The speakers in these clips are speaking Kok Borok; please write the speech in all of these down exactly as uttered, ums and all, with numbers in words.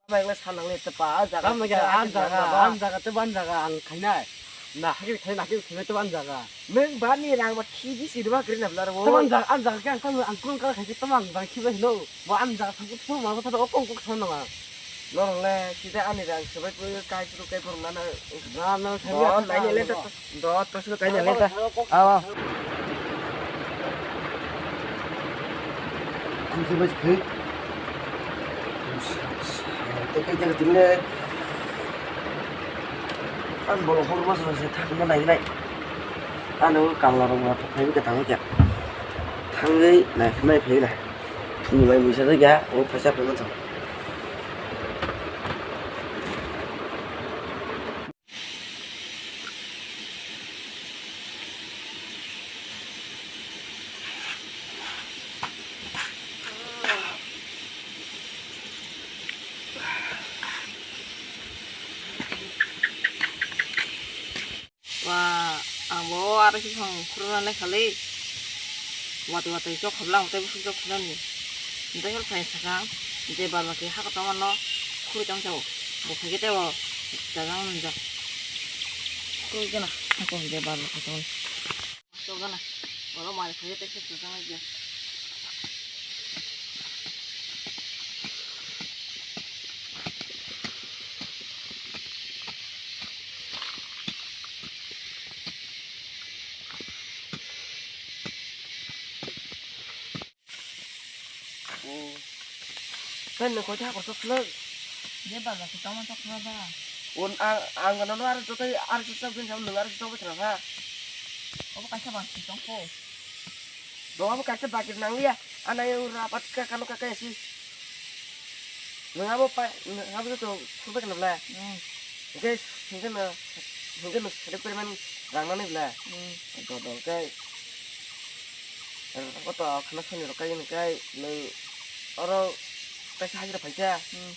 Tamo wngkha sa nang le tepa, ah, jaga. Tamo wngkha, ah, jaga, ah, jaga, tei ban jaga ang khainai. Na, hakhe khainai, hakhe khainai tei ban jaga. Nwng bani rang ba khiji si rwma kwrwi na bwla rw. Tei ban jaga, ah, jaga khe ang tamo ang kun kar khaisi tamo ang bang khibai hino. Bo ang jaga thangkuk thangkuk ma thangkuk thangkuk thang nang. Norok le sida ani rang swbai kwrwi kai phuru kai phuru nana. Na, na, bo, nai le ta. Dot pasal kain yang ta. Awa. Ang coba sih. Teka jaga dile. Ang bolo hor mas mas thak ma nai nai. Ano kamla rong ma thok nai ka thang ka. Thangwi nai nai phai la. Ni bai muisa ja o phaisa phai ma thang. Wa, ang bo aro se phang khurna le khali. Watwi watwi chok khobla ang tei bwswk chok khwnani. Tei hor phai sakha je bal baki ha kotorma no khurui tong chao. Bo phai khe tei bo jajak nwngjak. Khurui gana. Hakon je bal baki tong. Chok gana. Oro mai phai khe tei se jajak nwngjak. Oh. Tei nwng koi ta kotor khwlwk? Je bal baki tongma tok khwlwk ba? Un ang, ang gana no aro joto aro joto bin sam nwng aro joto bwswk ha. Obo kaisa bang si tong kho. Bo abo kaisa bakir nang liya. Ana yang rapat ka kanu ka kaisi. Nwng abo pa, nwng abo joto khulbai kana bla. Hmm. Hingke, hingke no, hingke no sade kore man rang nani bla. Hmm. Dol dol ke. Oto khana sani rok kai ni kai nwng oro kaisa hajira phaikha. Hmm.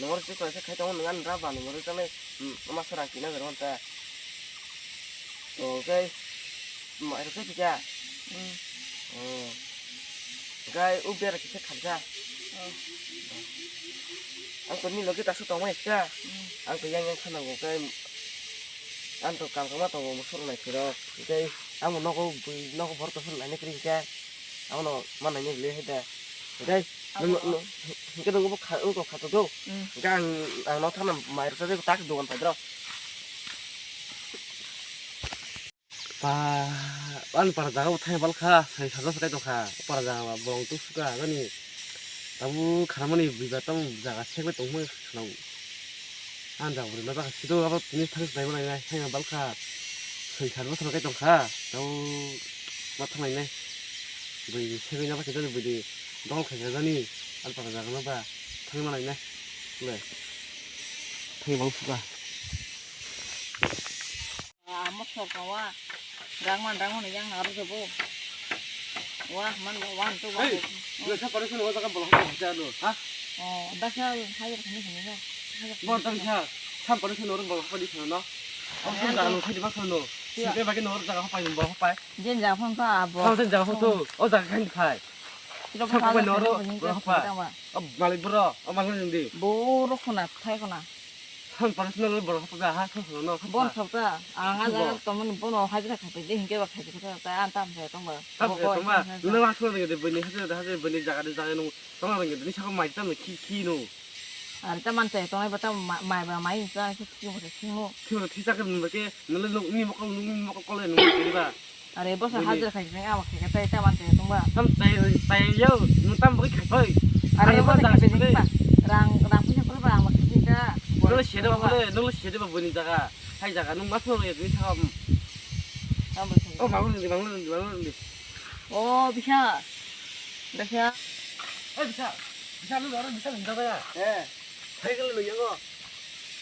Nwng oro joto kaisa khai tongo nwng ani raba nwng oro tanai, hmm, masa rang tina garo ta. To kai. Mai rok khe kisa. Hmm. Oh. Gai u bera kisa kharsa. Oh. Ang to ni loge tasu tongma kisa. Hmm. Ang to yang yang khana go kai. Ang to kam kama tongo mo suru nai phiro. Kai ang mo nogo bui nogo bor to suru nai kri kisa. Ang no ma nai ni le heda. Kai. Abo. Nung nung hingke nung bo kha ko kha to do. Hmm. Kai ang ang no thana mai rok sa tak dogan pai dro. Pa, ani para jaga bo thai bal kha, sai sajak sakai tong kha. Para jaga ba bolong tuk suka gani. Tabu khanamani bui ba tamo jaga sek bai tong ma khna. Ani jaga bwrwi ma jaga sido abo tini thang sai ma nai nai thai bal kha. Sai sajak sakai tong kha. Tabu ma thang nai nai. Bui sek bai na ba khe bui dol khai gani. Ani para jaga ma ba thang ma nai nai. Le. Thai bal suka. Ah, motor ka wa. Rang man, rang man, yang harus jabo. Wah, man, wan tu, wan. Hey, nasa pada sini, wasa kan bola hapa hapa lo, ha? Oh, dasar, hai, kami, kami, ha. Bo tang sa, sam pada sini orang bola hapa di sana, no? Oh, sun jaga lo, khai di bak sana, no? Iya. Sini bagi orang jaga hapa, bola hapa. Jen jaga phone tu, abo. Oh, jen jaga phone tu. Oh, jaga khai di khai. Sini phone tu, orang bola hapa. Oh, malik bro, oh, malik ni. Boro khuna, thai khuna. Sam personal borok hapjak ha, sam personal no hapjak. Bor hapjak, ang a jaga tongmani bono hajira khapai de, hinkhe ba khapai khapai ta, ang tam se tongba. Tam se tongba, nung ma sung de bini hajira de hajira bini jaga de jaga nung tongna rang de, ni saka mai tam khi khi no. Are ta man se tongnai ba ta mai ba mai sa khi khi mo se khi mo. Khi mo thisa ke nung ba ke, nung ni mokol nung ni mokol kole nung ba. Are bosa hajira khai khai abo khai khai ta man tei tongba. Tam tei tei yo, nung tam boi khai pai. Are bosa khai khai ba. Rang rang puisa kore ba abo khai ta. Nung le sede ba bole, nung le sede ba boni jaga. Hai jaga nung ma thong ya dui thang. Oh, bangun di, bangun di, bangun di. Oh, bisa. Bisa. Eh, bisa. Bisa lu orang bisa minta ya. Eh. Hai kalau lu yang.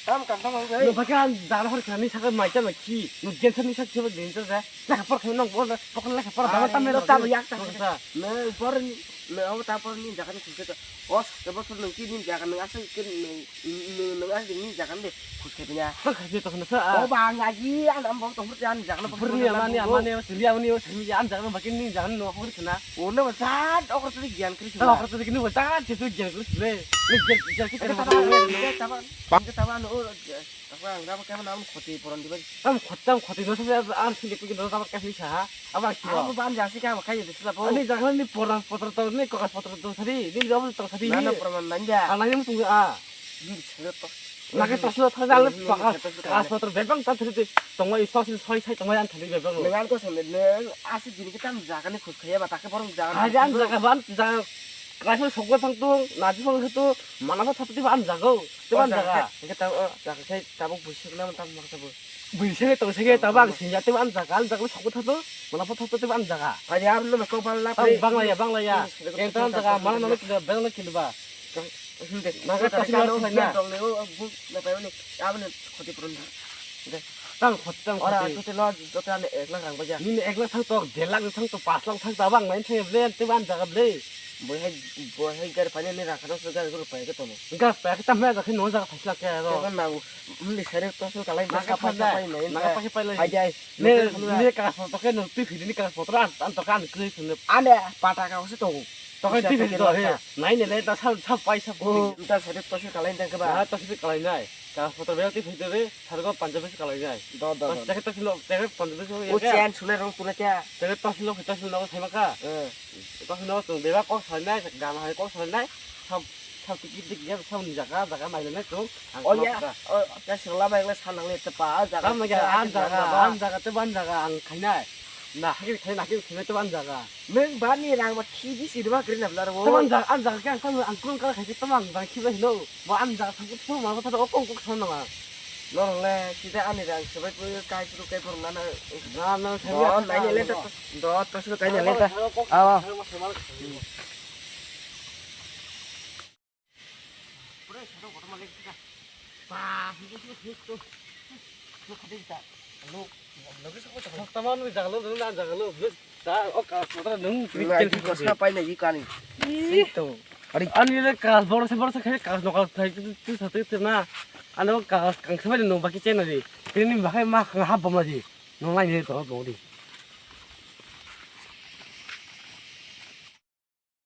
Tam kam tam ang No bai. Baka ang dara hor khani saka mai ta mai ki. No gensa ni sak chaba din ta da. Lekha por khani nong bol pokon lekha por da tam no tam yak ta. No por ni no abo ta por ni jaga ni khus khe to. Os te bosor nung ki ni jaga nung asai ke nung nung asai ni jaga de khus khe ya. Baka je to na sa. O ba ang aji an am bok to hur jan jaga no. Hur ni amani amani sili amani o simi an jaga no baki ni jaga no hur khana. O no ba sa okor to gyan kri. Ta okor to ni ba ta je to gyan kri le. Ni gyan gyan ki. Taba taba taba no o. Takwa ang rabo kebo nam khoti poron dibai. Tam khot tam khoti no sabe an sini kuki no tam kafni sa ha. Abang ki. Abo ban jasi ka khai de sila po. Ani jakhani poran potro to ni kokas potro to sari ni rabo to sari. Na na proman nanja. Ana yang tung a. Ni sila to. Lagi to sila thang ale pakas kas potro bebang ta thri tongwa i sosin soi sai tongwa an thri bebang. Nang an ko sene ne asi jini ki tam jakhani khus khaya ba ta ke poron jaga. Hai an jaga ban jaga. Kaisa sokwa thang tung naji phang tu mana pha thap ti ban jaga. Te ban jaga. Hingke ta o jaga khai tabuk buisuk na tam mak tabuk. Buisuk tong sege tabuk ang sinja te ban jaga, ang jaga sokot thato, mana pha thato te ban jaga. Kaya ar no ko bal la. Tang bang la ya, bang la ya. Yang tan jaga mana mana kilo bang la kilo ba. Hinde. Naga ta sila thang na. Dong le o bu na pa ni. Abne khoti purun. Tang khoti tang khoti. Ora tu te lo jote ane ek lakh rang baja. Nini ek lakh thang tok, der lakh thang tok, pas lakh thang tabang main thang ble te ban jaga ble. Boihai boihai gari pani ni rakha no gari guru pai ke tono. Gari pai ke tamhe rakha no jaga phaislak ke ro. Teko nang mli sare to so kalai. Naga pai nai. Naga pai pai lai. Ai jai. Ne ne ka so to ke no tu phidi ni ka so to an an to kan kri sun. Ane pata ka se to. To ke tu phidi do he. Nai ne le ta sa sa pai sa. O ta sare to so kalai ta ke ba. Ta so kalai nai. Ka so to be tu phidi re. Sargo panjabi se kalai nai. Do do. Jacket to silo jacket panjabi se. O chen sule rong pura kya. Jacket to silo kita silo sai maka. Eh. Tokno chwng bebak kok salnai, gana hai kok salnai, sab sab tiki tiki ya sab ni jaga jaga nai le nai chwng. Oh ya, oh ya sila bai le sanang le tepa jaga. Tam jaga an jaga an jaga te ban jaga ang khainai. Na hagi khainai hagi khainai te ban jaga. Nung bani rang ba khiji si dua kri na blar bo. Te ban jaga an jaga khe ang tam ang kulung kala khaisi tam ang bang khibai hino. Bo an jaga thang kuk thang ma thang kuk thang na. Norong le sida ani rang sebai pui kai puru kai puru nana. Na na thang. Oh, nai le ta. Do to silo kai le ta. Awa. Tamam ni jagalo, nung na jagalo. Da o ka sodra nung. Ngai ki kosa pai na i kani. Sito. Ari ani le ka bor se bor se khai ka no ka khai tu sa tu na. Ano ka kang se bai no baki chena di. Tini bakai ma ha bom la di. Nung lai ni to bom di.